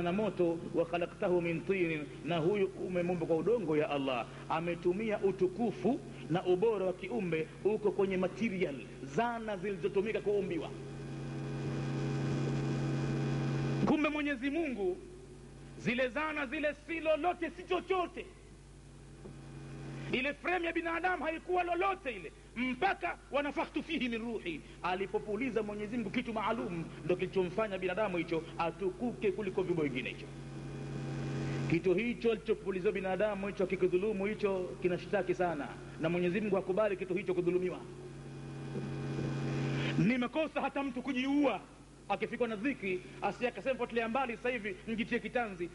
na moto, wa khalaqtahu min tin, na huyu umemuumba kwa udongo. Ya Allah, ametumia utukufu na ubora wa kiumbe uko kwenye material, zana zilizotumika kuumbiwa. Kumbe Mwenyezi Mungu zile zana zile si lolote, si chochote. Ile frame ya binadamu haikuwa lolote ile mpaka wanafakhtu fihi min ruhi, alipopuliza Mwenyezi Mungu kitu maalum ndio kilichomfanya binadamu hicho atukuke kuliko viumbe wengine. Hicho kitu hicho alichopulizwa binadamu hicho kikidhulumu hicho kinashtaki sana, na Mwenyezi Mungu hakubali kitu hicho kudhulumiwa. Ni makosa hata mtu kujiua akifikwa na dhiki, asiyakasema fuatilia mbali sasa hivi njitie kitanzi,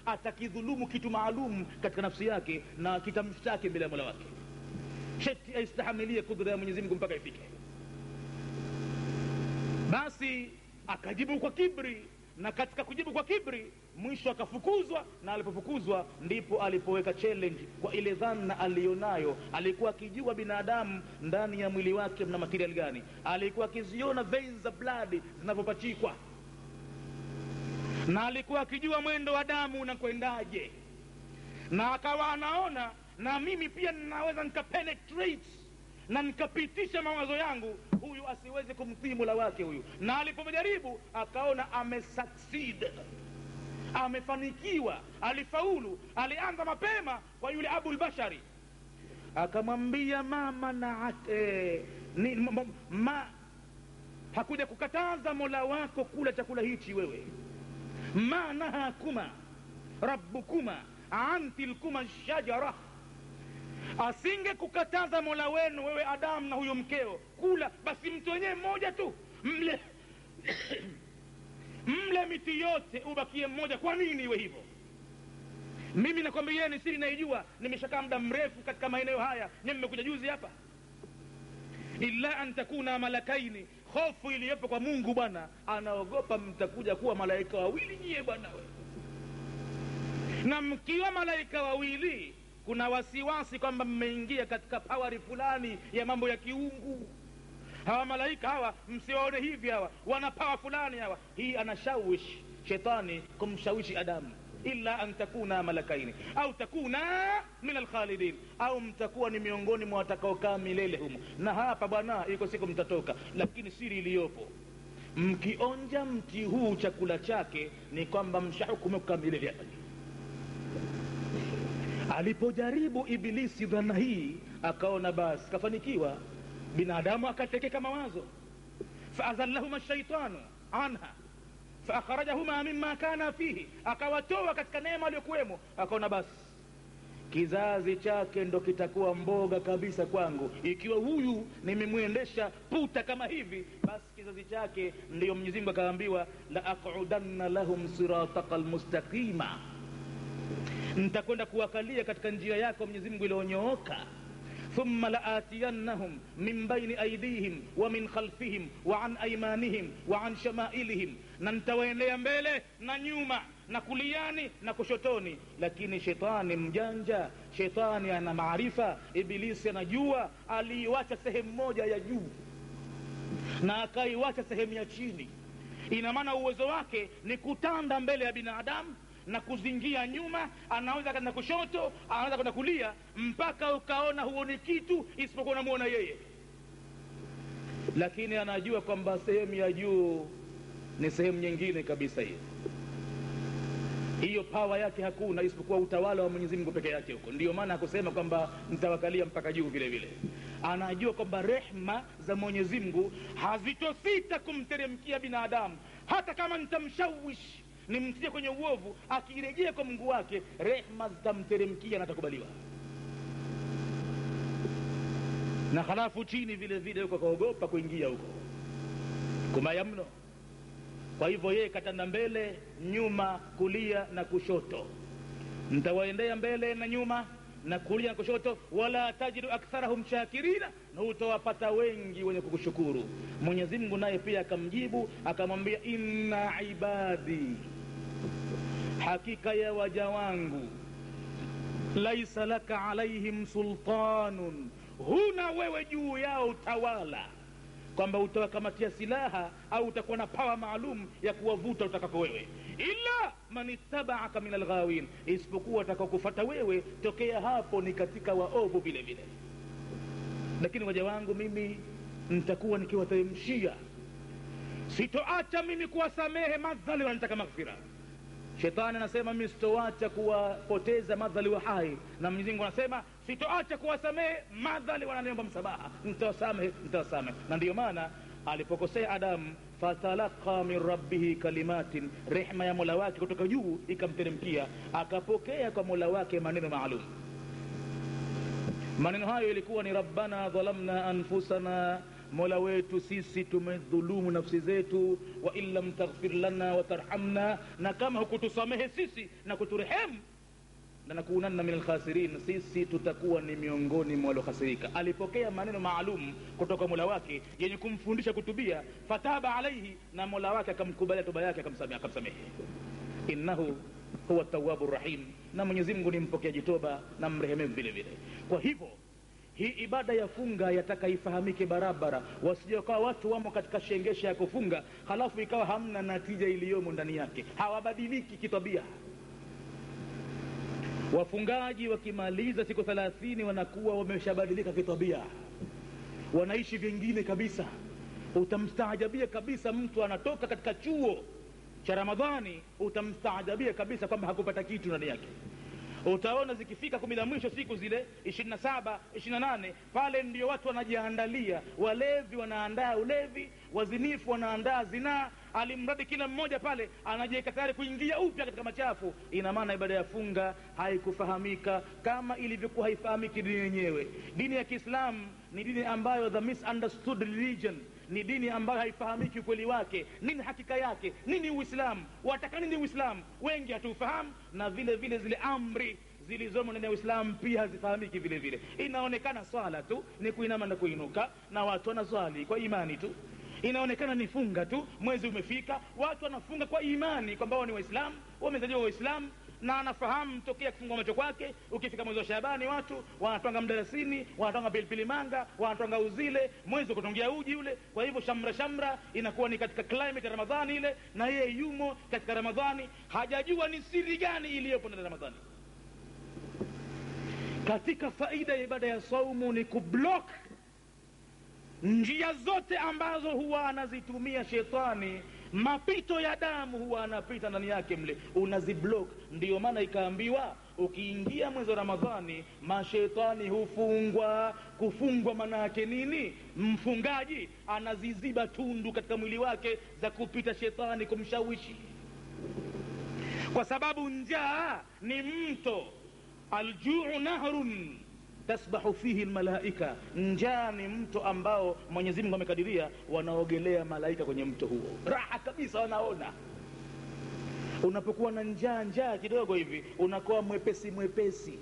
atakidhulumu kitu maalum katika nafsi yake na kitamshtaki mbele ya Mola wake. Sheti aistahamilie kudra ya Mwenyezi Mungu mpaka ifike. Basi akajibu kwa kibri, na katika kujibu kwa kibri mwisho akafukuzwa, na alipofukuzwa ndipo alipoweka challenge kwa ile dhana alionayo. Alikuwa akijua binadamu ndani ya mwili wake mna material gani, alikuwa akiziona veins za blood zinavyopachikwa, na alikuwa akijua mwendo wa damu unakwendaje, na akawa anaona na mimi pia ninaweza nikapenetrate na nikapitisha mawazo yangu, huyu asiweze kumtii Mola wake huyu. Na alipojaribu akaona amesucceed, amefanikiwa, alifaulu. Alianza mapema kwa yule Abul Bashari, akamwambia mama na hakuja kukataza Mola wako kula chakula hichi wewe, ma nahakuma rabbukuma an tilkuma shajara, asinge kukataza Mola wenu wewe Adam na huyo mkeo kula, basi mtu wenyewe mmoja tu mle mle miti yote ubakie mmoja. Kwa nini iwe hivyo? Mimi nakwambieni siri naijua, nimeshakaa muda mrefu katika maeneo haya, nyinyi mmekuja juzi hapa. Illa an takuna malakaini, hofu iliyopo kwa Mungu bwana, anaogopa mtakuja kuwa malaika wawili nyie bwana we. Na mkiwa malaika wawili kuna wasiwasi kwamba mmeingia katika poweri fulani ya mambo ya kiungu. Hawa malaika hawa msiwaone hivi, hawa wana power fulani hawa. Hii anashawishi shetani kumshawishi Adamu, illa an takuna malakaini au takuna min alkhalidin, au mtakuwa ni miongoni mwa watakaokaa milele humo. Na hapa bwana, iko siku mtatoka. Lakini siri iliyopo, mkionja mti huu chakula chake ni kwamba mshahukumiwa kukaa milele hapa. Alipojaribu Ibilisi dhana hii akaona basi kafanikiwa, binadamu akatekeka mawazo. Faazallahuma shaitanu anha faakhrajahuma mimma kana fihi, akawatoa katika neema aliyokuwemo. Akaona basi kizazi chake ndo kitakuwa mboga kabisa kwangu, ikiwa huyu nimemwendesha puta kama hivi, basi kizazi chake ndiyo. Mwenyezi Mungu akaambiwa la aqudanna lahum sirataka almustaqima, nitakwenda kuwakalia katika njia yako Mwenyezi Mungu iliyonyooka. Thumma laatiyannahum min baini aydihim wa min khalfihim wa an aymanihim wa an shamailihim, na nitawaendea mbele na nyuma na kuliani na kushotoni. Lakini shetani mjanja, shetani ana maarifa, Ibilisi anajua, aliiwacha sehemu moja ya juu na akaiwacha sehemu ya chini. Ina maana uwezo wake ni kutanda mbele ya binadamu na kuzingia nyuma, anaweza kwenda kushoto, anaweza kwenda kulia, mpaka ukaona huoni kitu isipokuwa unamuona yeye. Lakini anajua kwamba sehemu ya juu ni sehemu nyingine kabisa. Hiyo hiyo pawa yake hakuna isipokuwa utawala wa Mwenyezi Mungu peke yake huko. Ndiyo maana akusema kwamba mtawakalia mpaka juu vile vile. Anajua kwamba rehma za Mwenyezi Mungu hazitosita kumteremkia binadamu, hata kama nitamshawishi nimtie kwenye uovu, akirejea kwa Mungu wake rehma zitamteremkia na atakubaliwa. Na halafu chini vile vile huko akaogopa kuingia huko kumaya mno. Kwa hivyo yeye katanda mbele, nyuma, kulia na kushoto, nitawaendea mbele na nyuma na kulia na kushoto. Wala tajidu aktharahum shakirina, na utawapata wengi wenye kukushukuru. Mwenyezi Mungu naye pia akamjibu akamwambia, inna ibadi, hakika ya waja wangu, laisa laka alaihim sultanun, huna wewe juu yao utawala, kwamba utawakamatia silaha au utakuwa na pawa maalum ya kuwavuta utakako wewe. Illa man ittaba'aka min alghawin, isipokuwa atakaokufuata wewe tokea hapo ni katika waovu vile vile. Lakini waja wangu mimi nitakuwa nikiwateremshia, sitoacha mimi kuwasamehe madhali wanataka maghfira. Shetani anasema mimi sitoacha kuwapoteza madhali wa hai, na Mwenyezi Mungu anasema sitoacha kuwasamehe madhali wananiomba msamaha, nitawasamehe, nitawasamehe. Na ndiyo maana alipokosea Adamu, fatalaqa min rabbihi kalimatin, rehma ya Mola wake kutoka juu ikamteremkia, akapokea kwa Mola wake maneno maalum. Maneno hayo ilikuwa ni rabbana dhalamna anfusana, Mola wetu sisi tumedhulumu nafsi zetu, wa in lam taghfir lana wa tarhamna, na kama hukutusamehe sisi na kuturehemu, lanakunanna min alkhasirin, sisi tutakuwa ni miongoni mwa waliokhasirika. Alipokea maneno maalum kutoka Mola wake yenye kumfundisha kutubia, fataba alaihi, na Mola wake akamkubalia toba yake, akamsamehe. Innahu huwa tawwabu rahim, na Mwenyezi Mungu ni mpokeaji toba na mrehemevu vile vile. Kwa hivyo hii ibada ya funga yataka ifahamike barabara, wasije wakawa watu wamo katika shengesha ya kufunga halafu ikawa hamna natija iliyomo ndani yake, hawabadiliki kitabia. Wafungaji wakimaliza siku 30 wanakuwa wameshabadilika kitabia, wanaishi vingine kabisa. Utamstaajabia kabisa mtu anatoka katika chuo cha Ramadhani, utamstaajabia kabisa kwamba hakupata kitu ndani yake. Utaona zikifika 10 la mwisho, siku zile 27, 28, pale ndio watu wanajiandalia. Walevi wanaandaa ulevi, wazinifu wanaandaa zinaa, alimradi kila mmoja pale anajiweka tayari kuingia upya katika machafu. Ina maana ibada ya funga haikufahamika kama ilivyokuwa haifahamiki dini yenyewe. Dini ya Kiislamu ni dini ambayo the misunderstood religion, ni dini ambayo haifahamiki ukweli wake, nini hakika yake, nini Uislamu, wataka nini Uislamu, wengi hatufahamu. Na vile vile zile amri zilizomo ndani ya Uislamu pia hazifahamiki vile vile. Inaonekana swala tu ni kuinama na kuinuka, na watu wanaswali kwa imani tu. Inaonekana ni funga tu, mwezi umefika, watu wanafunga kwa imani kwamba wao ni Waislamu, wamezaliwa Waislamu, na anafahamu tokea kufungua macho kwake. Ukifika mwezi wa Shabani watu wanatwanga mdalasini, wanatwanga pilipili manga, wanatwanga uzile, mwezi wa kutongia uji ule. Kwa hivyo shamra shamra inakuwa ni katika climate ya Ramadhani ile, na yeye yumo katika Ramadhani, hajajua ni siri gani iliyopo ndani ya Ramadhani. Katika faida ya ibada ya saumu ni kublock njia zote ambazo huwa anazitumia shetani. Mapito ya damu huwa anapita ndani yake mle, unaziblock. Ndiyo maana ikaambiwa ukiingia mwezi wa Ramadhani mashetani hufungwa. Kufungwa maana yake nini? Mfungaji anaziziba tundu katika mwili wake za kupita shetani kumshawishi, kwa sababu njaa ni mto. Aljuu nahrun tasbahu fihi almalaika, njaa ni mto ambao Mwenyezi Mungu amekadiria wanaogelea malaika kwenye mto huo, raha kabisa wanaona. Unapokuwa na njaa kidogo hivi unakuwa mwepesi mwepesi,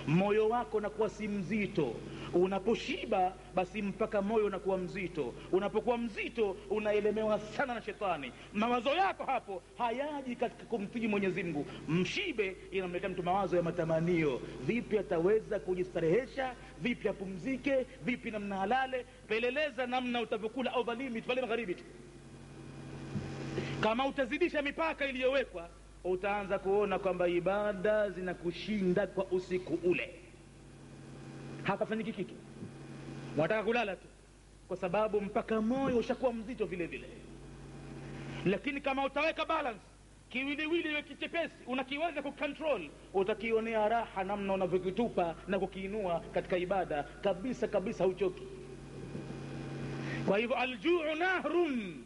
moyo wako unakuwa si mzito. Unaposhiba basi mpaka moyo unakuwa mzito. Unapokuwa mzito unaelemewa sana na shetani, mawazo yako hapo hayaji katika kumtii Mwenyezi Mungu. Mshibe inamletea mtu mawazo ya matamanio, vipi ataweza kujistarehesha, vipi apumzike, vipi namna halale. Peleleza namna utavyokula over limit pale magharibi tu. Kama utazidisha mipaka iliyowekwa, utaanza kuona kwamba ibada zinakushinda kwa usiku ule, hapafanyiki kitu, unataka kulala tu, kwa sababu mpaka moyo ushakuwa mzito vile vile. Lakini kama utaweka balance, kiwiliwili iwe kichepesi, unakiweza kucontrol, utakionea raha namna unavyokitupa na kukiinua katika ibada kabisa kabisa, huchoki. Kwa hivyo aljuu nahrun,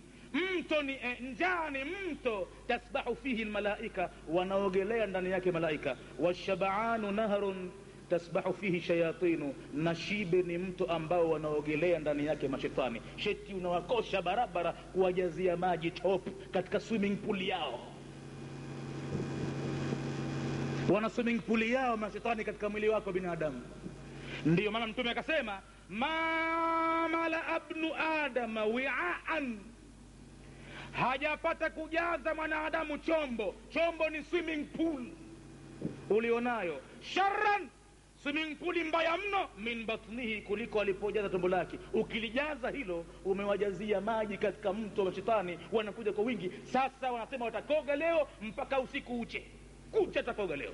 mto ni njaa ni mto, tasbahu fihi almalaika, wanaogelea ndani yake malaika. Washab'anu nahrun tasbahu fihi shayatinu, na shibe ni mto ambao wanaogelea ndani yake mashetani. Sheti unawakosha barabara kuwajazia maji top katika swimming pool yao. Wana swimming pool yao mashetani katika mwili wako binadamu. Ndiyo maana Mtume akasema ma mala abnu adama wi'aan, hajapata kujaza mwanadamu chombo. Chombo ni swimming pool ulionayo. Sharran, swimming pool mbaya mno, min batnihi, kuliko alipojaza tumbo lake. Ukilijaza hilo umewajazia maji katika mto wa shetani, wanakuja kwa wingi. Sasa wanasema watakoga leo mpaka usiku uche kucha, takoga leo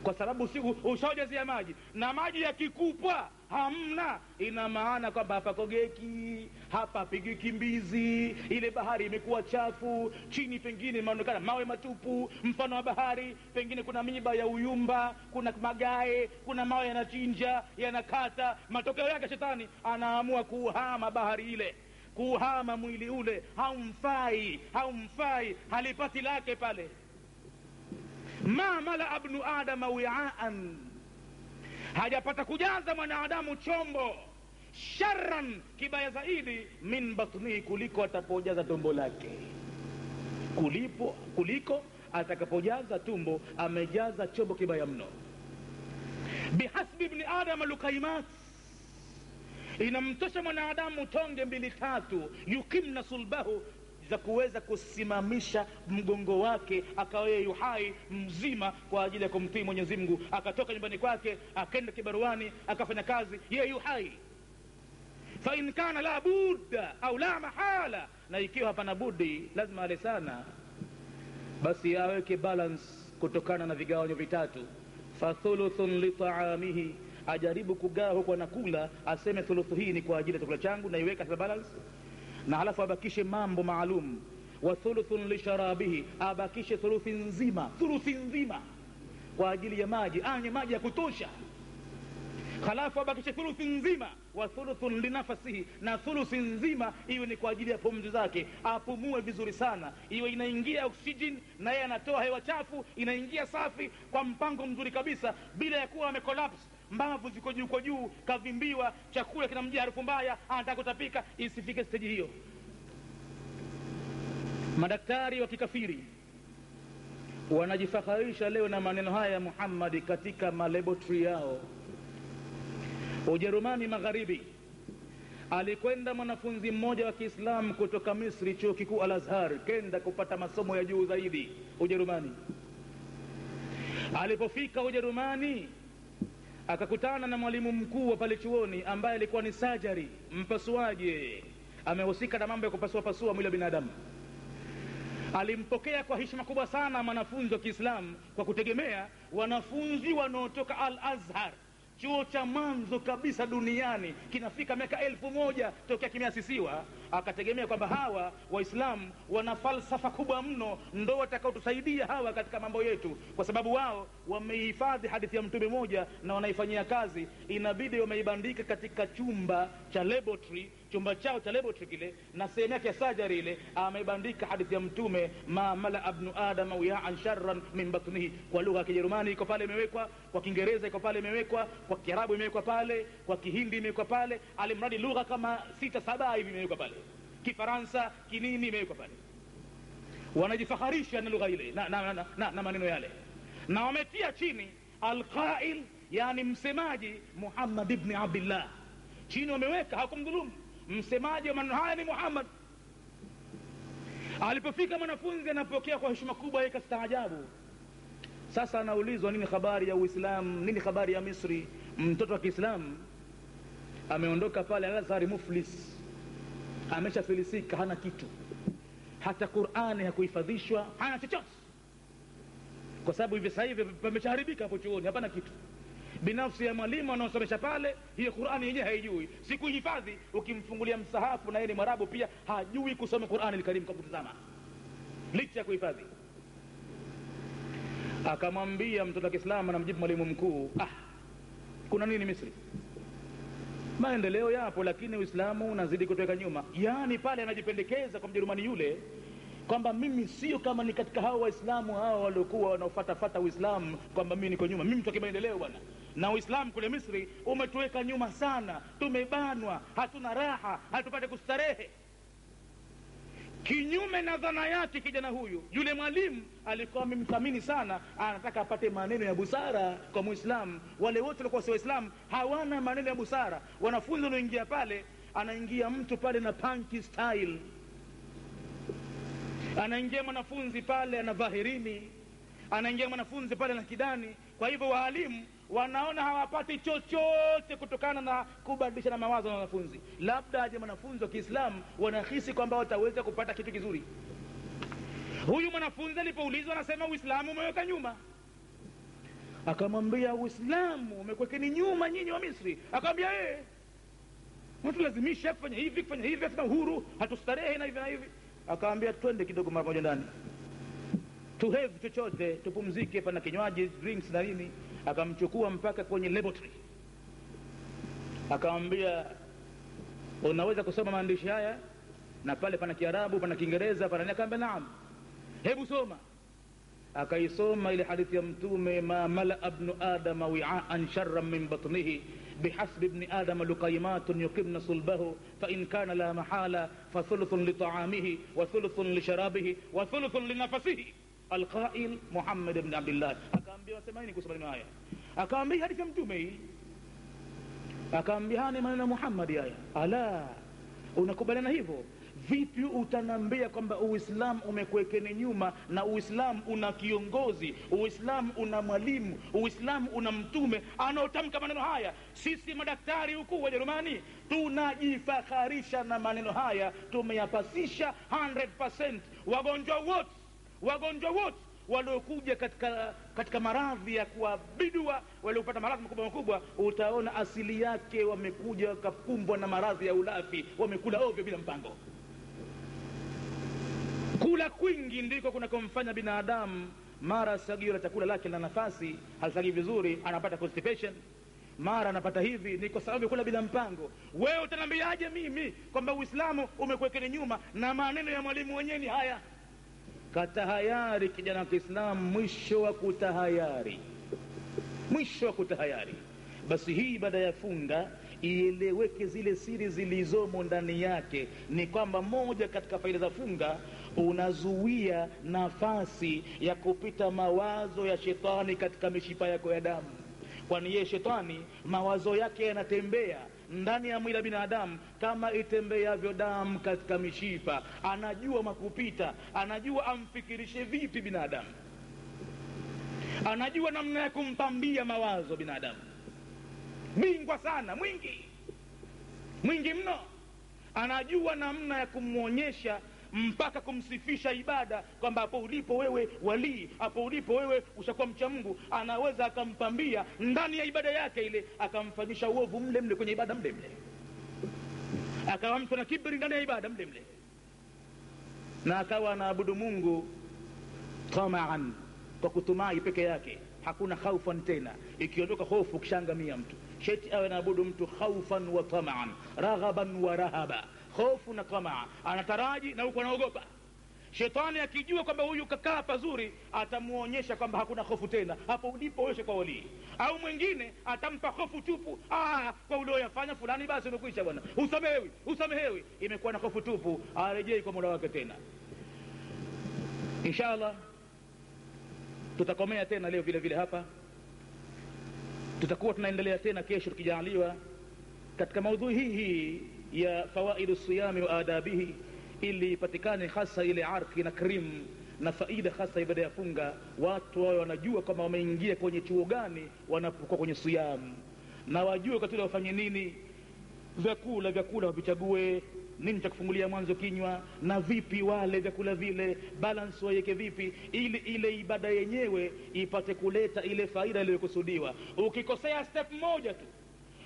kwa sababu usiku ushawajazia maji, na maji yakikupwa hamna, ina maana kwamba hapakogeki, hapapigiki mbizi, ile bahari imekuwa chafu, chini pengine imeonekana mawe matupu mfano wa bahari, pengine kuna miba ya uyumba, kuna magae, kuna mawe yanachinja yanakata. Matokeo yake shetani anaamua kuhama bahari ile, kuhama mwili ule, haumfai, haumfai, halipati lake pale. Ma mala abnu adama wi'aan, hajapata kujaza mwanadamu chombo sharran, kibaya zaidi, min batnihi, kuliko atapojaza tumbo lake. Kuliko atakapojaza tumbo, amejaza chombo kibaya mno. Bihasbi ibn adama lukaimat, inamtosha mwanadamu tonge mbili tatu, yukimna sulbahu, za kuweza kusimamisha mgongo wake, akawa yeye yuhai mzima kwa ajili ya kumtii Mwenyezi Mungu. Akatoka nyumbani kwake akaenda kibaruani akafanya kazi, yeye yuhai. Fa in kana la budda au la mahala, na ikiwa hapana budi lazima ale sana, basi aweke balance kutokana na vigawanyo vitatu. Fa thuluthun li ta'amihi, ajaribu kugawa huko anakula, aseme thuluthu hii ni kwa ajili ya chakula changu, na iweka katika balance, na halafu abakishe mambo maalum. Wa thuluthun li sharabihi, abakishe thuluthi nzima, thuluthi nzima kwa ajili ya maji, anywe maji ya kutosha. Halafu abakishe thuluthi nzima. Wa thuluthun li nafasihi, na thuluthi nzima iwe ni kwa ajili ya pumzi zake, apumue vizuri sana, iwe inaingia oxygen na yeye anatoa hewa chafu, inaingia safi kwa mpango mzuri kabisa, bila ya kuwa amecollapse, mbavu ziko juu kwa juu, kavimbiwa, chakula kinamjia harufu mbaya, anataka kutapika. Isifike stage hiyo. Madaktari wa kikafiri wanajifaharisha leo na maneno haya ya Muhammad katika malaboratory yao. Ujerumani Magharibi alikwenda mwanafunzi mmoja wa Kiislamu kutoka Misri, chuo kikuu Al-Azhar, kenda kupata masomo ya juu zaidi Ujerumani. Alipofika Ujerumani akakutana na mwalimu mkuu wa pale chuoni ambaye alikuwa ni sajari, mpasuaji, amehusika na mambo ya kupasua pasua mwili wa binadamu. Alimpokea kwa heshima kubwa sana mwanafunzi wa Kiislamu, kwa kutegemea wanafunzi wanaotoka Al-Azhar, chuo cha mwanzo kabisa duniani, kinafika miaka 1000 tokea kimeasisiwa. Akategemea kwamba hawa Waislamu wana falsafa kubwa mno, ndo watakaotusaidia hawa katika mambo yetu, kwa sababu wao wameihifadhi hadithi ya mtume moja na wanaifanyia kazi. Inabidi wameibandika katika chumba cha laboratory, chumba chao cha laboratory kile, na sehemu yake ya surgery ile, ameibandika hadithi ya mtume, ma mala ibn adama wi'an sharran min batnihi. Kwa lugha ya Kijerumani iko pale imewekwa, kwa Kiingereza iko pale imewekwa, kwa Kiarabu imewekwa pale, kwa Kihindi imewekwa pale, alimradi lugha kama 6 7 hivi imewekwa pale, Kifaransa kinini imewekwa pale. Wanajifaharisha na lugha ile na maneno yale, na wametia chini alqail, yani msemaji Muhammad ibn Abdullah. Chini wameweka, hakumdhulumu, msemaji wa maneno haya ni Muhammad. Alipofika mwanafunzi anapokea kwa heshima kubwa, yeye kastaajabu. Sasa anaulizwa nini habari ya Uislamu, nini habari ya Misri? Mtoto wa Kiislamu ameondoka pale Al-Azhar muflis, ameshafilisika, hana kitu, hata Qur'ani hakuhifadhishwa, hana chochote, kwa sababu hivi sasa hivi pameshaharibika hapo chuoni, hapana kitu. Binafsi ya mwalimu anaosomesha pale, hiyo Qur'ani yenyewe haijui, sikuhifadhi. Ukimfungulia msahafu na yeye ni Mwarabu pia, hajui kusoma Qur'ani al-Karim kwa kutazama, licha ya kuhifadhi. Akamwambia mtoto wa Kiislamu, anamjibu mwalimu mkuu, kuna nini Misri? Maendeleo yapo, lakini Uislamu unazidi kutoka nyuma. Yani pale anajipendekeza kwa Mjerumani yule kwamba mimi sio kama ni katika hao Waislamu hao waliokuwa wanaofuata Uislamu, kwamba mimi niko nyuma, mimi mtu wa maendeleo bwana, na Uislamu kule Misri umetuweka nyuma sana, tumebanwa, hatuna raha, hatupate kustarehe. Kinyume na dhana yake kijana huyu, yule mwalimu alikuwa amemthamini sana, anataka apate maneno ya busara kwa Muislamu. Wale wote walikuwa si Waislamu hawana maneno ya busara. Wanafunzi wanaoingia pale, anaingia mtu pale na punky style, anaingia mwanafunzi pale ana dhahirini, anaingia mwanafunzi pale na kidani. Kwa hivyo waalimu Wanaona hawapati chochote kutokana na kubadilishana mawazo na wanafunzi. Labda aje mwanafunzi wa Kiislamu, wanahisi kwamba wataweza kupata kitu kizuri. Huyu mwanafunzi alipoulizwa anasema Uislamu umeweka nyuma. Akamwambia Uislamu umekuwekeni nyuma nyinyi wa Misri. Akamwambia mtulazimisha kufanya hivi kufanya hivi, hatuna uhuru, hatustarehe na hivi na hivi. Akamwambia twende kidogo mara moja ndani, to have chochote, tupumzike, pana kinywaji, drinks na nini. Akamchukua mpaka kwenye laboratory, akamwambia unaweza kusoma maandishi haya? Na pale pana Kiarabu, pana Kiingereza, pana nini. Akamwambia naam, hebu soma. Akaisoma ile hadithi ya Mtume, ma mala ibn adama wi'an sharran min batnihi bihasbi ibn adama luqaymatun yuqimna sulbahu fa in kana la mahala fa thuluthun li ta'amihi wa thuluthun li sharabihi wa thuluthun li nafasihi. Alqail Muhammad ibn Abdullah. Akaambia wasema nini kuhusu maneno haya? Akaambia hadithi ya Mtume hii. Akaambia ni maneno ya Muhammad haya. Ala, unakubaliana hivyo? Vipi utanambia kwamba Uislamu umekuwekeni nyuma, na Uislamu una kiongozi, Uislamu una mwalimu, Uislamu una mtume anaotamka maneno haya? Sisi madaktari huku Wajerumani tunajifaharisha na maneno haya, tumeyapasisha 100%. Wagonjwa wote waliokuja katika maradhi ya kuabidwa, waliopata maradhi makubwa makubwa, utaona asili yake wamekuja wakakumbwa na maradhi ya ulafi, wamekula ovyo bila mpango. Kula kwingi ndiko kunakomfanya binadamu mara sagio la chakula lake na nafasi halisagi vizuri, anapata constipation, mara anapata hivi, ni kwa sababu kula bila mpango. Wewe utaniambiaje mimi kwamba Uislamu umekuwekeni nyuma na maneno ya mwalimu wenyewe ni haya? Katahayari kijana wa Kiislamu, mwisho wa kutahayari, mwisho wa kutahayari. Basi hii ibada ya funga ieleweke, zile siri zilizomo ndani yake ni kwamba moja katika faida za funga, unazuia nafasi ya kupita mawazo ya shetani katika mishipa yako ya damu. Kwani yeye shetani mawazo yake yanatembea ndani ya mwili wa binadamu kama itembeavyo damu katika mishipa. Anajua makupita, anajua amfikirishe vipi binadamu, anajua namna ya kumpambia mawazo binadamu. Bingwa sana, mwingi mwingi mno. Anajua namna ya kumuonyesha mpaka kumsifisha ibada kwamba hapo ulipo wewe walii, hapo ulipo wewe ushakuwa mcha Mungu. Anaweza akampambia ndani ya ibada yake ile, akamfanyisha uovu mle mle kwenye ibada mle mle, akawa mtu na kiburi ndani ya ibada mle mle, na akawa anaabudu Mungu tamaan, kwa kutumai peke yake, hakuna khaufan tena. Ikiondoka hofu kishangamia mtu. Sheti awe anaabudu mtu khaufan wa tamaan, raghaban wa rahaba, hofu na tamaa, anataraji na huko anaogopa. Shetani akijua kwamba huyu kakaa pazuri, atamuonyesha kwamba hakuna hofu tena, hapo ulipo wewe kwa walii. Au mwingine atampa hofu tupu, kwa ulioyafanya fulani basi umekwisha bwana, usamehewi, usamehewi. Imekuwa na hofu tupu, arejei kwa Mola wake tena. Inshallah tutakomea tena leo vile vile hapa, tutakuwa tunaendelea tena kesho tukijaliwa katika maudhui hii ya fawaidu siyami wa adabihi, ili ipatikane hasa ile arki na krim na faida hasa ibada ya funga. Watu wao wanajua kama wameingia kwenye chuo gani wanapokuwa kwenye siyamu, na wajue wakati wafanye nini, vyakula wavichague nini cha kufungulia mwanzo kinywa, na vipi wale vyakula vile, balance waiweke vipi, ili ile ibada yenyewe ipate kuleta ile faida iliyokusudiwa. Ukikosea step moja tu,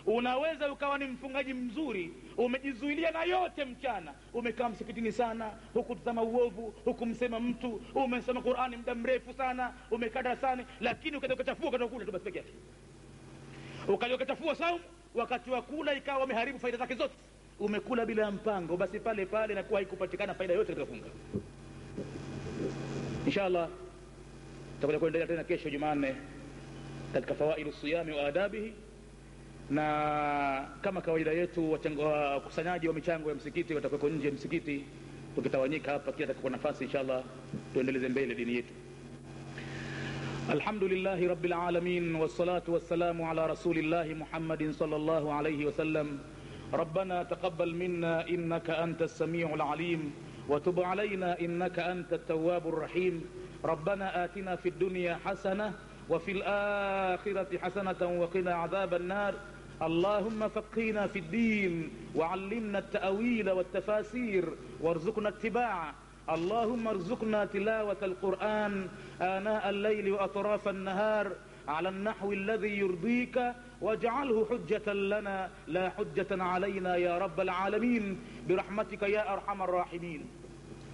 unaweza ukawa ni mfungaji mzuri, umejizuilia na yote mchana, umekaa msikitini sana, hukutazama uovu, hukumsema mtu, umesoma Qur'ani muda mrefu sana, umekaa darasani, lakini ukaja ukachafua wakati wa kula tu basi peke yake, ukaja ukachafua saumu wakati wa kula, ikawa umeharibu faida zake zote. Umekula bila mpango, basi pale pale inakuwa haikupatikana faida yote katika funga. Inshallah tutakuja kuendelea tena kesho Jumanne katika fawaidu siyami wa adabihi, na kama kawaida yetu wakusanyaji wa michango ya msikiti watakuwa nje ya msikiti, tukitawanyika hapa kila atakapokuwa nafasi inshallah tuendeleze mbele dini yetu. Alhamdulillahi rabbil alamin, wassalatu wassalamu ala rasulillahi Muhammadin sallallahu alayhi wasallam. ربنا تقبل منا إنك أنت السميع العليم، وتب علينا إنك أنت التواب الرحيم. ربنا آتنا في الدنيا حسنة وفي الآخرة حسنة وقنا عذاب النار. اللهم فقهنا في الدين وعلمنا التأويل والتفاسير وارزقنا اتباعه. اللهم ارزقنا تلاوة القرآن آناء الليل وأطراف النهار على النحو الذي يرضيك، واجعله حجة لنا لا حجة علينا يا رب العالمين، برحمتك يا أرحم الراحمين.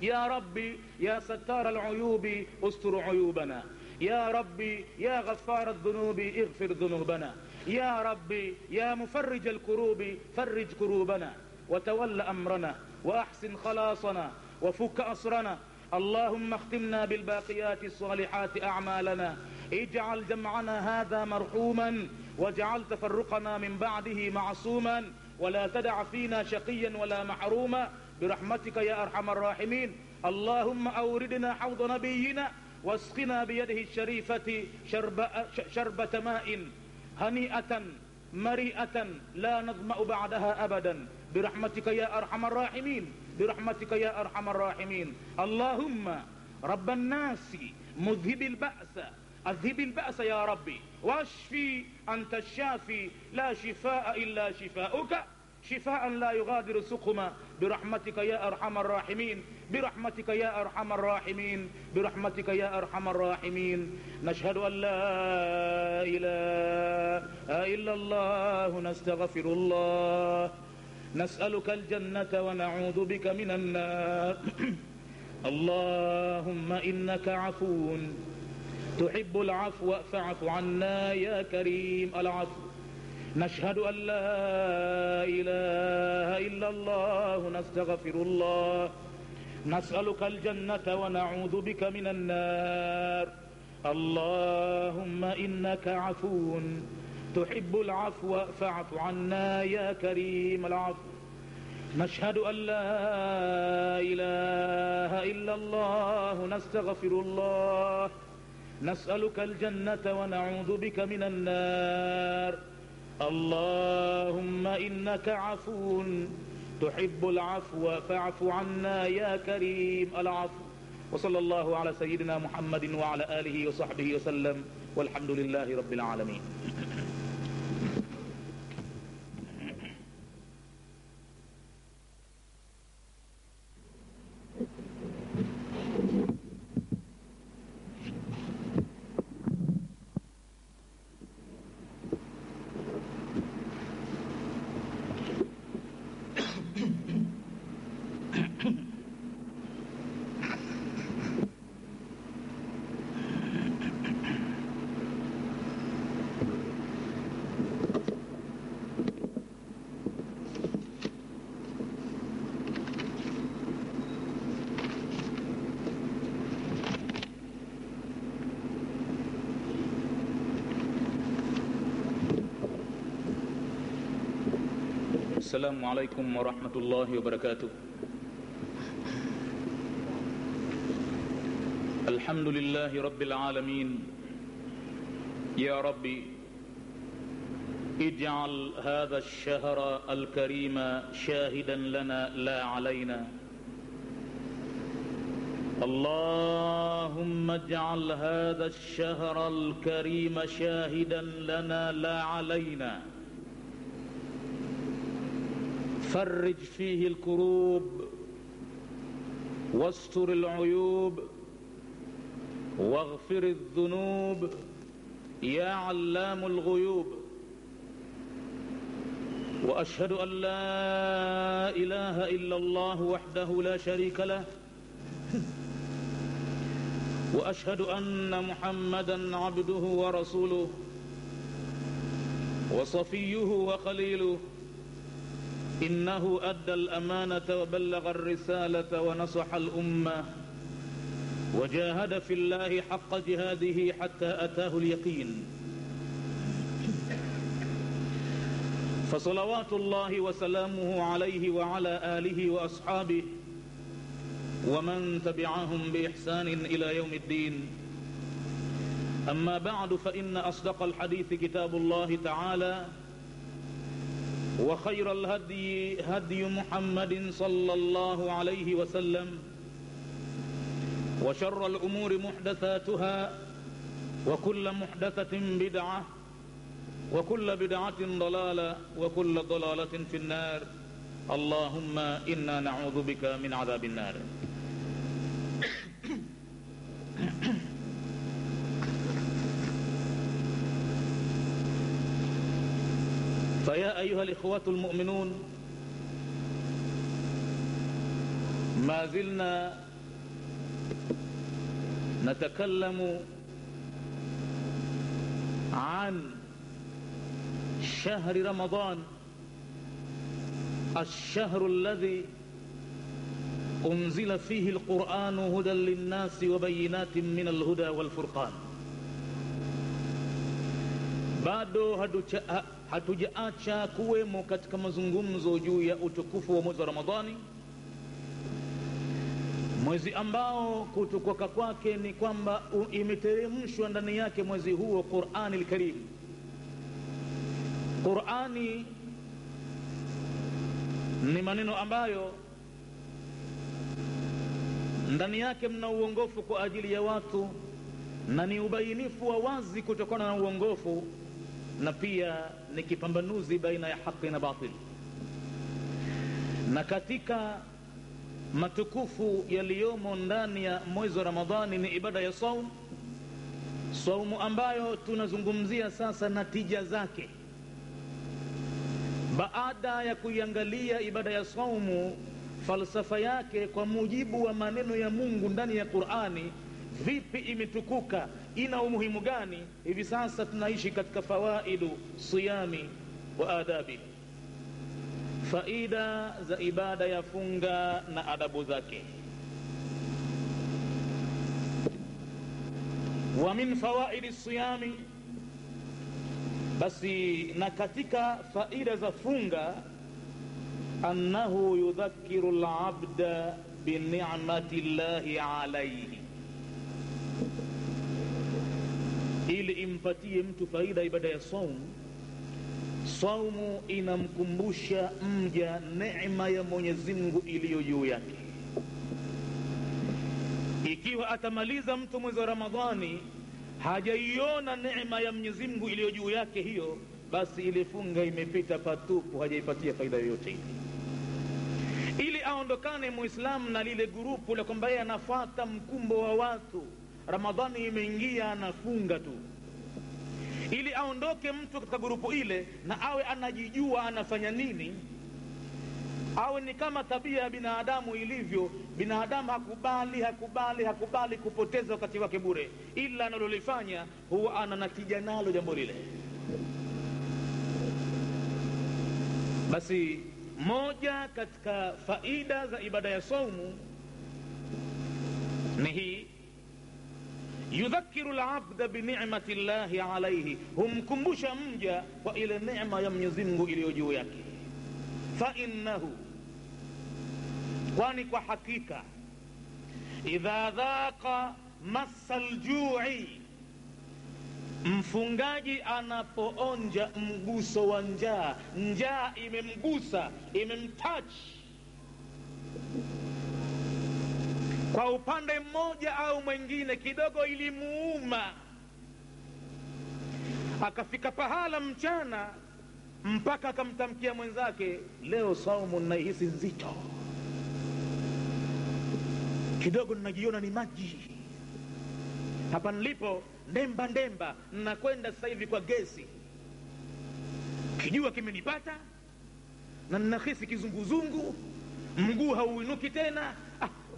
يا ربي يا ستار العيوب استر عيوبنا، يا ربي يا غفار الذنوب اغفر ذنوبنا، يا ربي يا مفرج الكروب فرج كروبنا، وتول أمرنا وأحسن خلاصنا وفك أسرنا. اللهم اختمنا بالباقيات الصالحات أعمالنا، اجعل جمعنا هذا مرحوما، واجعل تفرقنا من بعده معصوما، ولا تدع فينا شقيا ولا محروما، برحمتك يا أرحم الراحمين. اللهم أوردنا حوض نبينا، واسقنا بيده الشريفة شربة ماء هنيئة مريئة لا نظمأ بعدها أبدا، برحمتك يا أرحم الراحمين، برحمتك يا أرحم الراحمين. اللهم رب الناس مذهب البأس أذهب البأس يا ربي، واشفي أنت الشافي لا شفاء إلا شفاؤك، شفاء لا يغادر سقما، برحمتك يا أرحم الراحمين، برحمتك يا أرحم الراحمين، برحمتك يا أرحم الراحمين. نشهد أن لا إله إلا الله، نستغفر الله، نسألك الجنة ونعوذ بك من النار. اللهم إنك عفو تحب العفو فاعف عنا يا كريم العفو. نشهد أن لا إله إلا الله، نستغفر الله، نسألك الجنة ونعوذ بك من النار. اللهم إنك عفو تحب العفو فاعف عنا يا كريم العفو. نشهد أن لا إله إلا الله، نستغفر الله، نسألك الجنة ونعوذ بك من النار. اللهم إنك عفو تحب العفو فاعف عنا يا كريم العفو. وصلى الله على سيدنا محمد وعلى آله وصحبه وسلم، والحمد لله رب العالمين. السلام عليكم ورحمة الله وبركاته. الحمد لله رب العالمين. يا ربي اجعل هذا الشهر الكريم شاهدا لنا لا علينا. اللهم اجعل هذا الشهر الكريم شاهدا لنا لا علينا. فرج فيه الكروب، واستر العيوب، واغفر الذنوب يا علام الغيوب. وأشهد أن لا إله إلا الله وحده لا شريك له، وأشهد أن محمدا عبده ورسوله وصفيه وخليله، إنه أدى الأمانة وبلغ الرسالة ونصح الأمة وجاهد في الله حق جهاده حتى أتاه اليقين. فصلوات الله وسلامه عليه وعلى آله وأصحابه ومن تبعهم بإحسان إلى يوم الدين. أما بعد، فإن أصدق الحديث كتاب الله تعالى، وخير الهدي هدي محمد صلى الله عليه وسلم، وشر الأمور محدثاتها، وكل محدثة بدعة وكل بدعة ضلالة وكل ضلالة في النار. اللهم إنا نعوذ بك من عذاب النار. فيا أيها الإخوة المؤمنون، ما زلنا نتكلم عن شهر رمضان، الشهر الذي أنزل فيه القرآن هدى للناس وبينات من الهدى والفرقان. Bado hatujaacha kuwemo katika mazungumzo juu ya utukufu wa mwezi wa Ramadhani, mwezi ambao kutukuka kwake ni kwamba imeteremshwa ndani yake mwezi huo Qur'ani al-Karim. Qur'ani ni maneno ambayo ndani yake mna uongofu kwa ajili ya watu na ni ubainifu wa wazi kutokana na uongofu, na pia ni kipambanuzi baina ya haki na batili. Na katika matukufu yaliyomo ndani ya mwezi wa Ramadhani ni ibada ya saum, saumu ambayo tunazungumzia sasa natija zake. Baada ya kuiangalia ibada ya saumu, falsafa yake kwa mujibu wa maneno ya Mungu ndani ya Qur'ani, vipi imetukuka, ina umuhimu gani? Hivi sasa tunaishi katika fawaidu siyami wa adabi, faida za ibada ya funga na adabu zake. Wa min fawaidi siyami, basi na katika faida za funga, annahu yudhakiru al-abda bi ni'mati llahi alayhi, ili impatie mtu faida ibada ya saumu. Saumu inamkumbusha mja neema ya Mwenyezi Mungu iliyo juu yake. Ikiwa atamaliza mtu mwezi wa Ramadhani hajaiona neema ya Mwenyezi Mungu iliyo juu yake hiyo, basi ile funga imepita patupu, hajaipatia faida yoyote. Ili aondokane Muislamu na lile grupu la kwamba yeye anafuata mkumbo wa watu, Ramadhani imeingia anafunga tu. Ili aondoke mtu katika grupu ile na awe anajijua anafanya nini, awe ni kama tabia ya binadamu ilivyo. Binadamu hakubali kupoteza wakati wake bure, ila analolifanya huwa ana natija nalo jambo lile. Basi moja katika faida za ibada ya saumu ni hii, yudhakiru al-abda bi ni'mati llahi alayhi, humkumbusha mja kwa ile neema ya Mwenyezi Mungu iliyo juu yake. Fa innahu, kwani kwa hakika, idha dhaqa massa al-ju'i, mfungaji anapoonja mguso wa njaa, njaa imemgusa, imemtouch kwa upande mmoja au mwingine, kidogo ilimuuma, akafika pahala mchana mpaka akamtamkia mwenzake, leo saumu naihisi nzito kidogo, ninajiona ni maji hapa nilipo, ndemba ndemba, nakwenda sasa hivi kwa gesi, kijua kimenipata na ninahisi kizunguzungu, mguu hauinuki tena,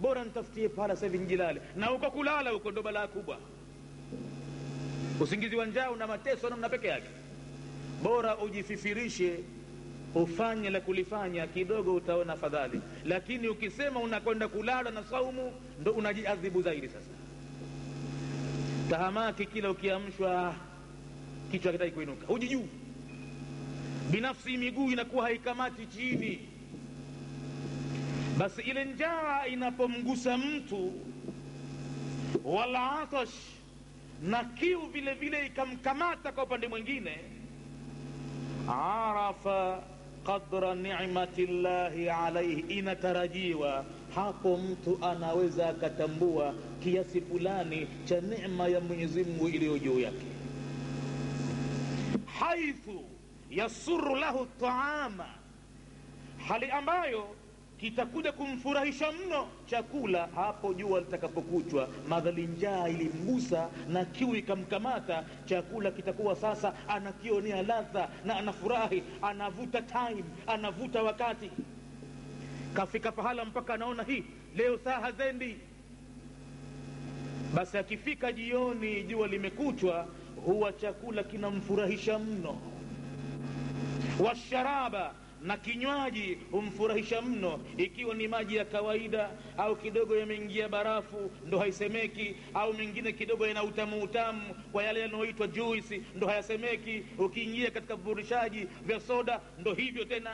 bora nitafutie pahala sasa hivi nijilale. Na huko kulala huko ndo balaa kubwa, usingizi wa njaa una mateso namna peke yake. Bora ujififirishe, ufanye la kulifanya kidogo, utaona afadhali. Lakini ukisema unakwenda kulala na saumu, ndo unajiadhibu zaidi. Sasa tahamaki, kila ukiamshwa kichwa kitaki kuinuka, hujijui binafsi, miguu inakuwa haikamati chini. Basi ile njaa inapomgusa mtu, wala atash, na kiu vile vile ikamkamata kwa upande mwingine, arafa Qadra ni'mati llahi alaihi, inatarajiwa hapo mtu anaweza akatambua kiasi fulani cha neema ya Mwenyezi Mungu iliyo juu yake. Haithu yasuru lahu taama, hali ambayo kitakuja kumfurahisha mno chakula hapo jua litakapokuchwa. Madhali njaa ilimgusa na kiu ikamkamata, chakula kitakuwa sasa anakionea ladha na anafurahi, anavuta time, anavuta wakati. Kafika pahala mpaka anaona hii leo saa hazendi. Basi akifika jioni jua limekuchwa, huwa chakula kinamfurahisha mno. Washaraba, na kinywaji humfurahisha mno, ikiwa ni maji ya kawaida au kidogo yameingia barafu ndo haisemeki, au mengine kidogo yana utamu utamu kwa yale yanayoitwa juisi ndo hayasemeki. Ukiingia katika viburudishaji vya soda ndo hivyo tena.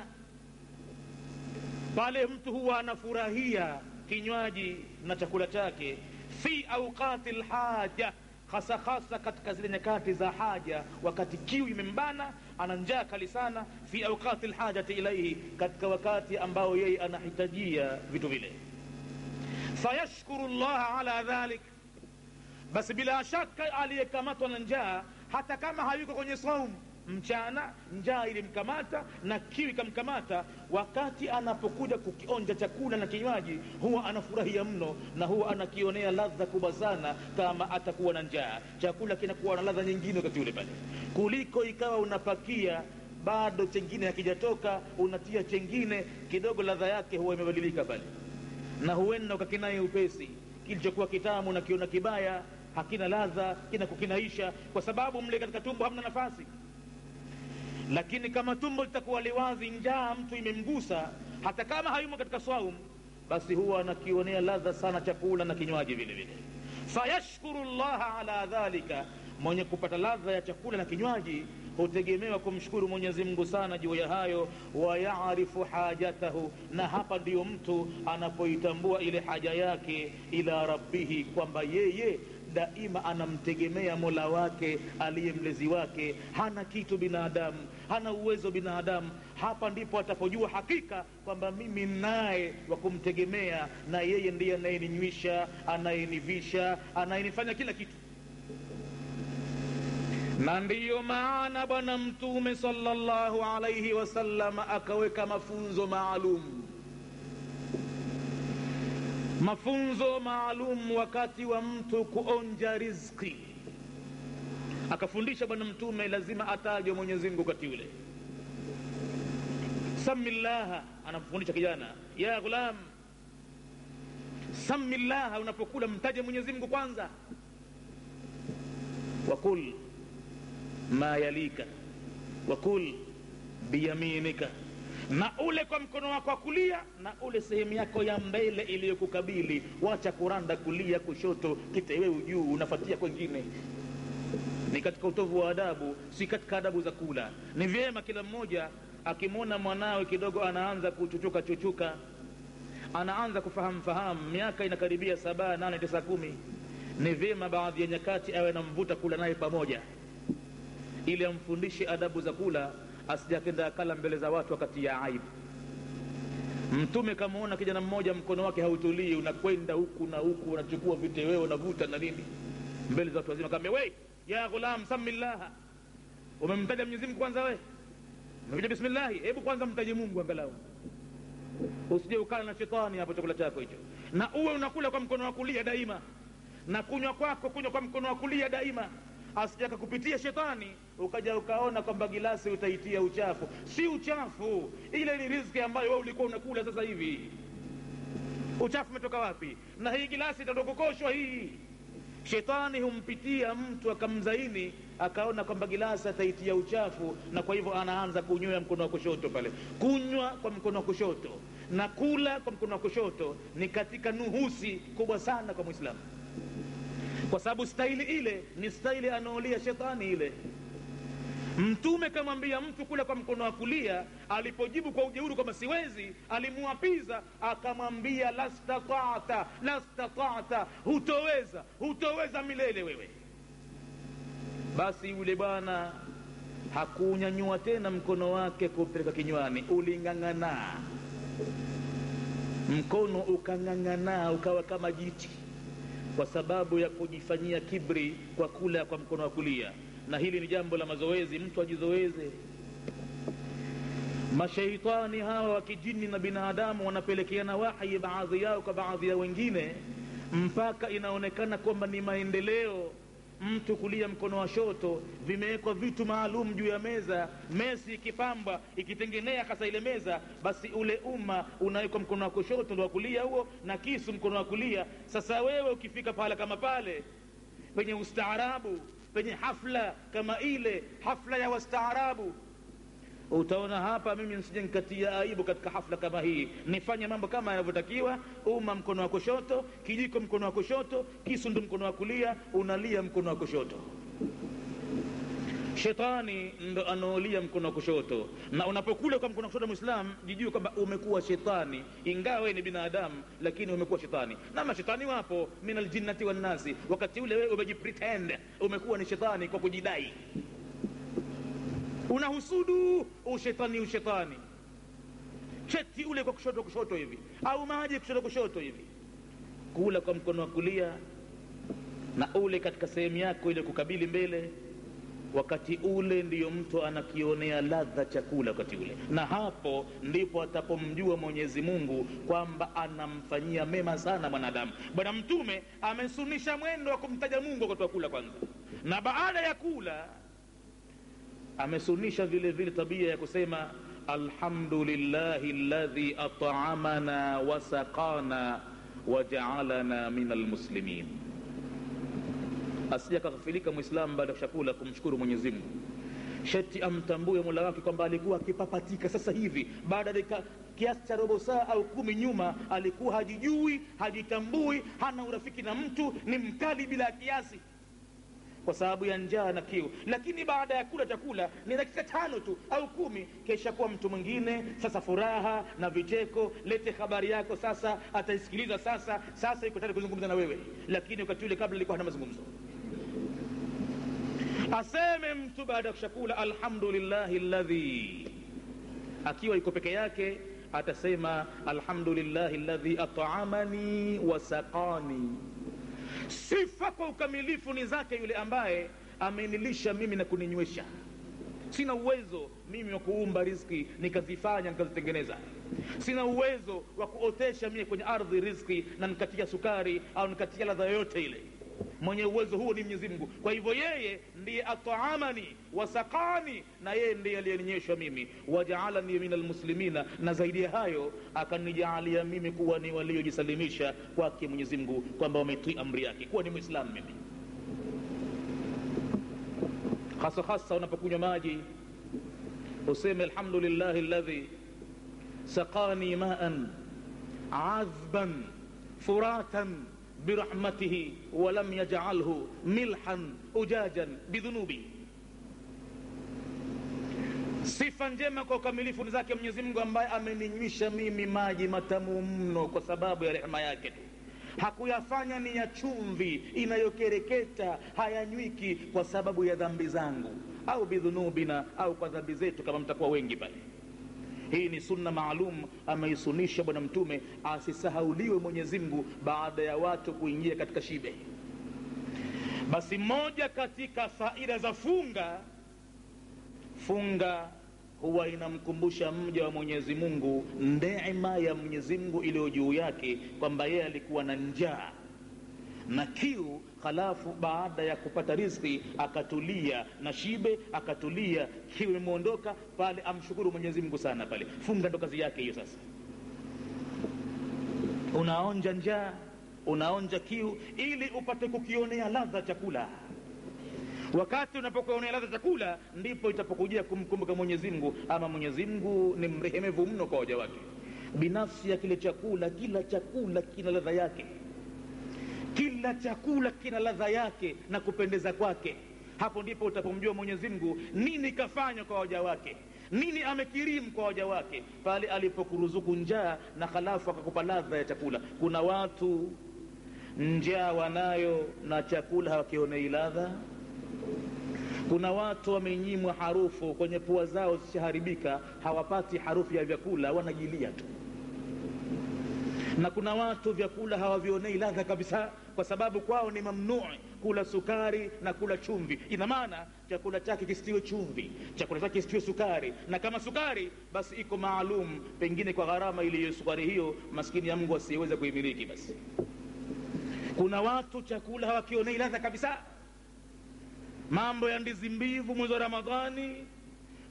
Pale mtu huwa anafurahia kinywaji na chakula chake. Fi awqati lhaja, hasa hasa katika zile nyakati za haja, wakati kiu imembana, ana njaa kali sana. Fi awqati lhajati ilaihi, katika wakati ambao yeye anahitajia vitu vile. Fayashkuru llaha ala dhalik, basi bila shaka aliyekamatwa na njaa, hata kama hayuko kwenye saumu mchana, njaa ilimkamata na kiu ikamkamata, wakati anapokuja kukionja chakula na kinywaji huwa anafurahia mno na huwa anakionea ladha kubwa sana. Kama atakuwa na njaa, chakula kinakuwa na ladha nyingine wakati ule pale, kuliko ikawa unapakia bado chengine hakijatoka, unatia chengine kidogo, ladha yake huwa imebadilika pale, na huenda ukakinai upesi. Kilichokuwa kitamu na kiona kibaya, hakina ladha, kinakukinaisha, kwa sababu mle katika tumbo hamna nafasi. Lakini kama tumbo litakuwa liwazi, njaa mtu imemgusa, hata kama hayumo katika saum, basi huwa anakionea ladha sana chakula na kinywaji vile vile. Fayashkuru llaha ala dhalika, mwenye kupata ladha ya chakula na kinywaji hutegemewa kumshukuru Mwenyezi Mungu sana juu ya hayo. Wayarifu hajatahu, na hapa ndiyo mtu anapoitambua ile haja yake ila rabbihi, kwamba yeye daima anamtegemea Mola wake aliye mlezi wake. Hana kitu binadamu, hana uwezo binadamu. Hapa ndipo atapojua hakika kwamba mimi naye wa kumtegemea, na yeye ndiye anayeninywisha, anayenivisha, anayenifanya kila kitu. Na ndiyo maana Bwana Mtume sallallahu alaihi wasallam akaweka mafunzo maalum, mafunzo maalum wakati wa mtu kuonja riziki. Akafundisha Bwana Mtume lazima atajwe Mwenyezi Mungu wakati ule. Samillaha, anamfundisha kijana, ya ghulam, samillaha, unapokula mtaje Mwenyezi Mungu kwanza. Wakul ma yalika wakul biyaminika, na ule kwa mkono wako wa kulia na ule sehemu yako ya mbele iliyokukabili. Wacha kuranda kulia kushoto, kiteweu juu, unafuatia kwengine. Ni katika utovu wa adabu, si katika adabu za kula. Ni vyema kila mmoja akimwona mwanawe kidogo anaanza kuchuchuka chuchuka, anaanza kufahamu fahamu, miaka inakaribia 7, 8, 9, 10, ni vyema baadhi ya nyakati awe anamvuta kula naye pamoja, ili amfundishe adabu za kula, asijakenda akala mbele za watu wakati ya aibu. Mtume kamuona kijana mmoja mkono wake hautulii, unakwenda huku na huku, unachukua viteweo, unavuta na nini, mbele za watu wazima. Akamwambia, we ya ghulam, samillaha, umemtaja Mwenyezi Mungu kwanza we? Umekuja bismillah, hebu kwanza mtaje Mungu angalau, usije ukala na shetani hapo chakula chako hicho. Na uwe unakula kwa mkono wa kulia daima, na kunywa kwako kunywa kwa mkono wa kulia daima, asije kukupitia shetani ukaja ukaona kwamba gilasi utaitia uchafu. Si uchafu, ile ni riziki ambayo wewe ulikuwa unakula sasa hivi. Uchafu umetoka wapi? Na hii gilasi itatokokoshwa hii. Shetani humpitia mtu akamzaini, akaona kwamba gilasi ataitia uchafu, na kwa hivyo anaanza kunywea mkono wa kushoto pale. Kunywa kwa mkono wa kushoto na kula kwa mkono wa kushoto ni katika nuhusi kubwa sana kwa Muislamu, kwa sababu staili ile ni staili anaolia shetani ile. Mtume kamwambia mtu kula kwa mkono wa kulia, alipojibu kwa ujeuri kwamba siwezi, alimuapiza akamwambia lastata'ta, lastata'ta, hutoweza, hutoweza milele wewe. Basi yule bwana Hakunyanyua tena mkono wake kupeleka kinywani, uling'ang'ana. Mkono ukang'ang'ana ukawa kama jiti, kwa sababu ya kujifanyia kibri kwa kula kwa mkono wa kulia. Na hili ni jambo la mazoezi, mtu ajizoeze. Mashaitani hawa wa kijini na binadamu wanapelekeana wahi baadhi yao kwa baadhi ya wengine, mpaka inaonekana kwamba ni maendeleo mtu kulia mkono wa shoto. Vimewekwa vitu maalum juu ya meza, mesi ikipambwa ikitengenea hasa ile meza, basi ule umma unawekwa mkono wa kushoto ndio wa kulia huo, na kisu mkono wa kulia. Sasa wewe ukifika pahala kama pale penye ustaarabu, penye hafla kama ile hafla ya wastaarabu, utaona hapa mimi nisije nikatia aibu katika hafla kama hii, nifanye mambo kama yanavyotakiwa. Uma mkono wa kushoto, kijiko mkono wa kushoto, kisu ndo mkono wa kulia, unalia mkono wa kushoto. Shetani ndo anaolia mkono wa kushoto. Na unapokula kwa mkono wa kushoto, Muislam, jijue kwamba umekuwa shetani. Ingawa wewe ni binadamu, lakini umekuwa shetani. Na mashetani wapo, minal jinnati wan nasi. Wakati ule wewe umejipretend umekuwa ni shetani kwa kujidai, unahusudu ushetani, ushetani cheti ule kwa kushoto kushoto hivi, au maji kushoto kushoto hivi. Kula kwa mkono wa kulia na ule katika sehemu yako ile kukabili mbele, wakati ule ndiyo mtu anakionea ladha chakula wakati ule, na hapo ndipo atapomjua Mwenyezi Mungu kwamba anamfanyia mema sana mwanadamu. Bwana Mtume amesunisha mwendo wa kumtaja Mungu wakati wa kula kwanza, na baada ya kula amesunisha vile vile tabia ya kusema alhamdulillahi alladhi at'amana wa saqana wa ja'alana minal muslimin. Asije akaghafilika Muislamu baada ya chakula kumshukuru Mwenyezi Mungu. Sheti amtambue Mola wake kwamba alikuwa akipapatika sasa hivi, baada ya kiasi cha robo saa au 10 nyuma alikuwa hajijui, hajitambui, hana urafiki na mtu, ni mkali bila kiasi kwa sababu ya njaa na kiu. Lakini baada ya kula chakula ni dakika 5 tu au 10, kisha kuwa mtu mwingine. Sasa furaha na vicheko, lete habari yako sasa, ataisikiliza sasa, sasa yuko tayari kuzungumza na wewe. Lakini wakati ule kabla alikuwa hana mazungumzo. Aseme mtu baada ya chakula alhamdulillahi alladhi, akiwa yuko peke yake atasema alhamdulillahi alladhi at'amani wa saqani. Sifa kwa ukamilifu ni zake yule ambaye amenilisha mimi na kuninywesha. Sina uwezo mimi wa kuumba riziki nikazifanya nikazitengeneza. Sina uwezo wa kuotesha mimi kwenye ardhi riziki na nikatia sukari au nikatia ladha yoyote ile. Mwenye uwezo huo ni Mwenyezi Mungu. Kwa hivyo yeye ndiye at'amani wasaqani, na yeye ndiye aliyeninyesha mimi, waja'alani minal muslimina, na zaidi ya hayo akanijalia mimi kuwa ni waliojisalimisha kwake Mwenyezi Mungu, kwamba wametii amri yake, kuwa ni Muislamu mimi. Hasa hasa unapokunywa maji useme alhamdulillahi alladhi saqani ma'an 'azban furatan birahmatihi wa lam yaj'alhu milhan ujajan bidhunubi. Sifa njema kwa ukamilifu ni zake Mwenyezi Mungu ambaye ameninywisha mimi maji matamu mno kwa sababu ya rehema yake tu. Hakuyafanya ni ya chumvi inayokereketa, hayanywiki kwa sababu ya dhambi zangu, au bidhunubina, au kwa dhambi zetu kama mtakuwa wengi pale. Hii ni sunna maalum ameisunisha Bwana Mtume, asisahauliwe Mwenyezi Mungu baada ya watu kuingia katika shibe. Basi moja katika faida za funga, funga huwa inamkumbusha mja wa Mwenyezi Mungu neema ya Mwenyezi Mungu iliyo juu yake, kwamba yeye alikuwa na njaa na kiu, halafu baada ya kupata riziki akatulia na shibe, akatulia, kiu imeondoka pale, amshukuru Mwenyezi Mungu sana pale. Funga ndo kazi yake hiyo. Sasa unaonja njaa, unaonja kiu ili upate kukionea ladha chakula. Wakati unapokionea ladha chakula ndipo itapokujia kumkumbuka Mwenyezi Mungu. Ama Mwenyezi Mungu ni mrehemevu mno kwa waja wake. Binafsi ya kile chakula, kila chakula kina ladha yake. Kila chakula kina ladha yake na kupendeza kwake. Hapo ndipo utapomjua Mwenyezi Mungu nini kafanya kwa waja wake, nini amekirimu kwa waja wake pale alipokuruzuku njaa na halafu akakupa ladha ya chakula. Kuna watu njaa wanayo na chakula hawakionei ladha. Kuna watu wamenyimwa harufu kwenye pua zao zishaharibika, hawapati harufu ya vyakula, wanajilia tu. Na kuna watu vyakula hawavionei ladha kabisa, kwa sababu kwao ni mamnui kula sukari na kula chumvi. Ina maana chakula chake kisitiwe chumvi, chakula chake kisitiwe sukari, na kama sukari basi iko maalum, pengine kwa gharama ile sukari hiyo maskini ya Mungu asiyeweza kuimiliki. Basi kuna watu chakula hawakionei ladha kabisa. Mambo ya ndizi mbivu mwezi wa Ramadhani,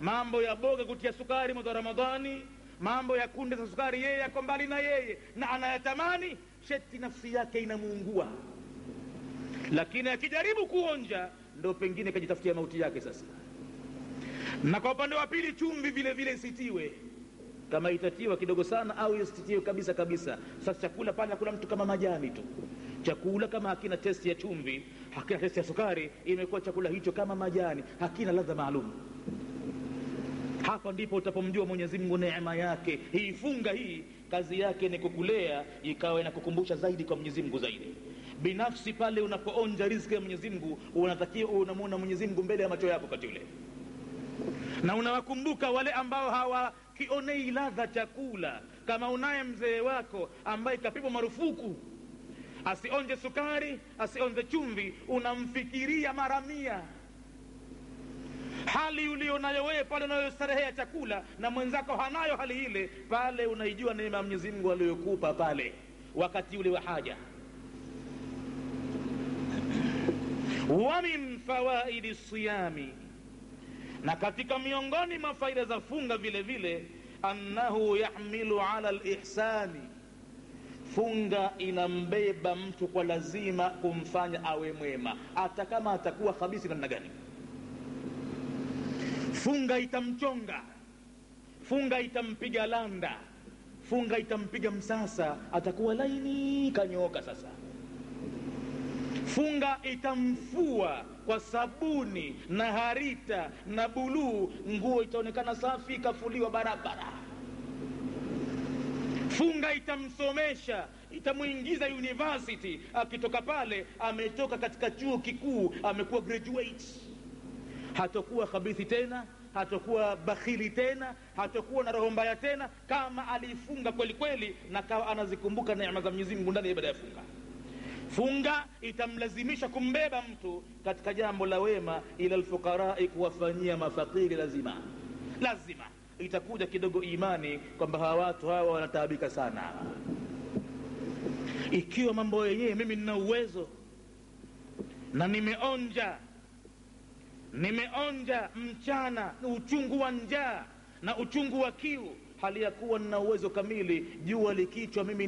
mambo ya boga kutia sukari mwezi wa Ramadhani, mambo ya kunde za sukari, yeye yako mbali na yeye na anayatamani, sheti nafsi yake inamuungua, lakini akijaribu kuonja ndo pengine kajitafutia mauti yake sasa. Na kwa upande wa pili, chumvi vile vile isitiwe, kama itatiwa kidogo sana au isitiwe kabisa kabisa. Sasa chakula pale hakula mtu kama majani tu, chakula kama hakina testi ya chumvi, hakina testi ya sukari, imekuwa chakula hicho kama majani, hakina ladha maalum. Hapa ndipo utapomjua Mwenyezi Mungu neema yake. Hii funga hii kazi yake ni kukulea, ikawa inakukumbusha zaidi kwa Mwenyezi Mungu zaidi. Binafsi pale unapoonja riziki ya Mwenyezi Mungu, unatakiwa unamuona Mwenyezi Mungu mbele ya macho yako wakati ule, na unawakumbuka wale ambao hawakionei ladha chakula. Kama unaye mzee wako ambaye kapigwa marufuku asionje sukari, asionje chumvi, unamfikiria mara 100. Hali ulionayo wewe pale unayostarehea chakula na mwenzako hanayo hali ile, pale unaijua neema ya Mwenyezi Mungu aliyokupa pale wakati ule wa haja. Wa min fawaidi siyami, na katika miongoni mwa faida za funga vile vile, annahu yahmilu ala alihsani, funga inambeba mtu kwa lazima kumfanya awe mwema, hata kama atakuwa khabisi namna gani. Funga itamchonga, funga itampiga landa, funga itampiga msasa, atakuwa laini kanyooka. Sasa funga itamfua kwa sabuni na harita na buluu, nguo itaonekana safi, kafuliwa barabara. Funga itamsomesha, itamuingiza university, akitoka pale ametoka katika chuo kikuu, amekuwa graduate. Hatakuwa khabithi tena, hatakuwa bakhili tena, hatakuwa na roho mbaya tena, kama alifunga kweli kweli na kawa anazikumbuka neema za Mwenyezi Mungu ndani ya ibada ya funga. Funga itamlazimisha kumbeba mtu katika jambo la wema, ila alfuqarai, kuwafanyia mafakiri lazima. Lazima itakuja kidogo imani kwamba hawa watu hawa wanataabika sana. Ikiwa mambo yenyewe mimi nina uwezo na nimeonja mchana uchungu wa njaa na uchungu wa kiu, hali ya kuwa nina uwezo kamili, jua likichwa mimi